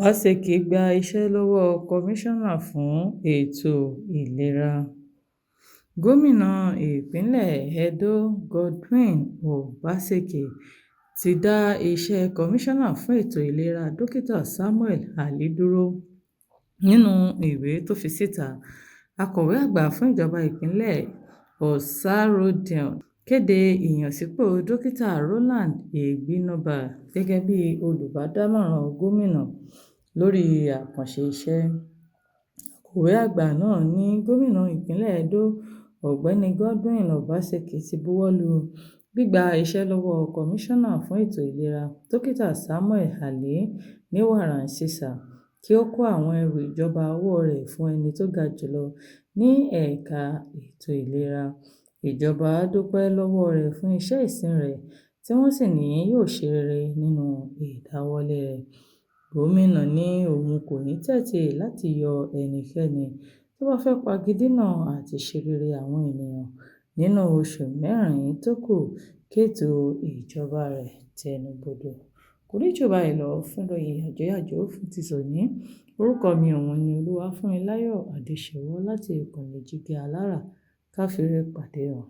Ọbaṣẹ́kí gba iṣẹ́ lọ́wọ́ kọmíṣánná fún ètò ìlera. Gómìnà ìpínlẹ̀ Edo Godwin Obaseki ti dá iṣẹ́ kọmíṣánná fún ètò ìlera Dókítà Samuel Ali dúró. Nínú ìwé tó fi síta, akọ̀wé àgbà fún ìjọba ìpínlẹ̀ Osarodion kéde ìyànsípò Dókítà Roland Igbinoba gẹ́gẹ́ bí olùbádámọ̀ràn gómìnà lórí àkànṣe iṣẹ́. Akọ̀wé àgbà náà ní gómìnà ìpínlẹ̀ Edo Ọ̀gbẹ́ni Godwin Obaseki ti buwọ́ lu gbígba iṣẹ́ lọ́wọ́ kọmíṣánná fún ètò ìlera Dókítà Samuel Ali ní wàràǹsesà kí ó kó àwọn ẹrù ìjọba ọwọ́ rẹ̀ fún ẹni tó ga jùlọ ní ẹ̀ka ètò ìlera. Ìjọba dúpẹ́ lọ́wọ́ rẹ̀ fún iṣẹ́ ìsìn rẹ̀ tí wọ́n sì ní yóò ṣe rere nínú ìdáwọ́lé rẹ̀. Gómìnà ní òun kò ní tẹ́tí láti yọ ẹnikẹ́ni tó bá fẹ́ pagidínà àti ṣe rere àwọn ènìyàn nínú oṣù 4 tó kù kétò ìjọba rẹ̀ tẹnubodò. Kò ní jù báyìí lọ fún ìròyìn yàjóyàjó fún ti tòní. Orúkọ mi òun ni Olúwafúnmiláyọ̀ Adéṣẹwọ̀ láti ìkànnì Jígí Alára. Ká fire pàdé o.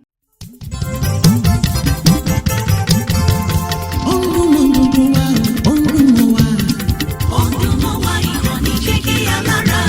Ó ń dún mọ́ gbogbo wa, ó ń dún mọ́ wa. Ó ń dún mọ́ wa, ìkànnì Jígí Alára.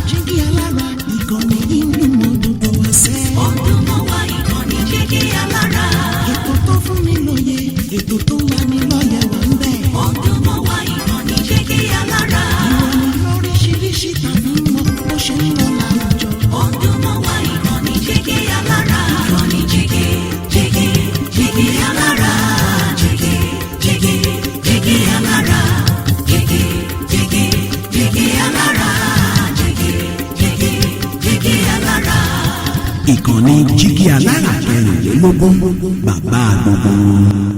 Jígí Alára, ìkànnì yìí ń dún mọ́ gbogbo wa sẹ́. Ó ń dún mọ́ wa, ìkànnì Jígí Alára. Ètò tó fún ni lóye, ètò tó ń lani lọ́yẹ̀ wà ń bẹ̀. Ó ń dún mọ́ wa, ìkànnì Jígí Alára. Ìròyìn lóríṣiríṣi tàbí mọ bó ṣe ń lọ láwùjọ. Ó ń dún mọ́ wa, ìkànnì Jígí Alára. Ìkànnì Jígí, Jígí, Jígí Alára. Jígí, Jígí, Jígí Alára. Jígí, Jígí, Jígí Alára. Jígí, Jígí, Jígí Alára. Ìkànnì Jígí Alára 24, bàbá gbogbo wọn.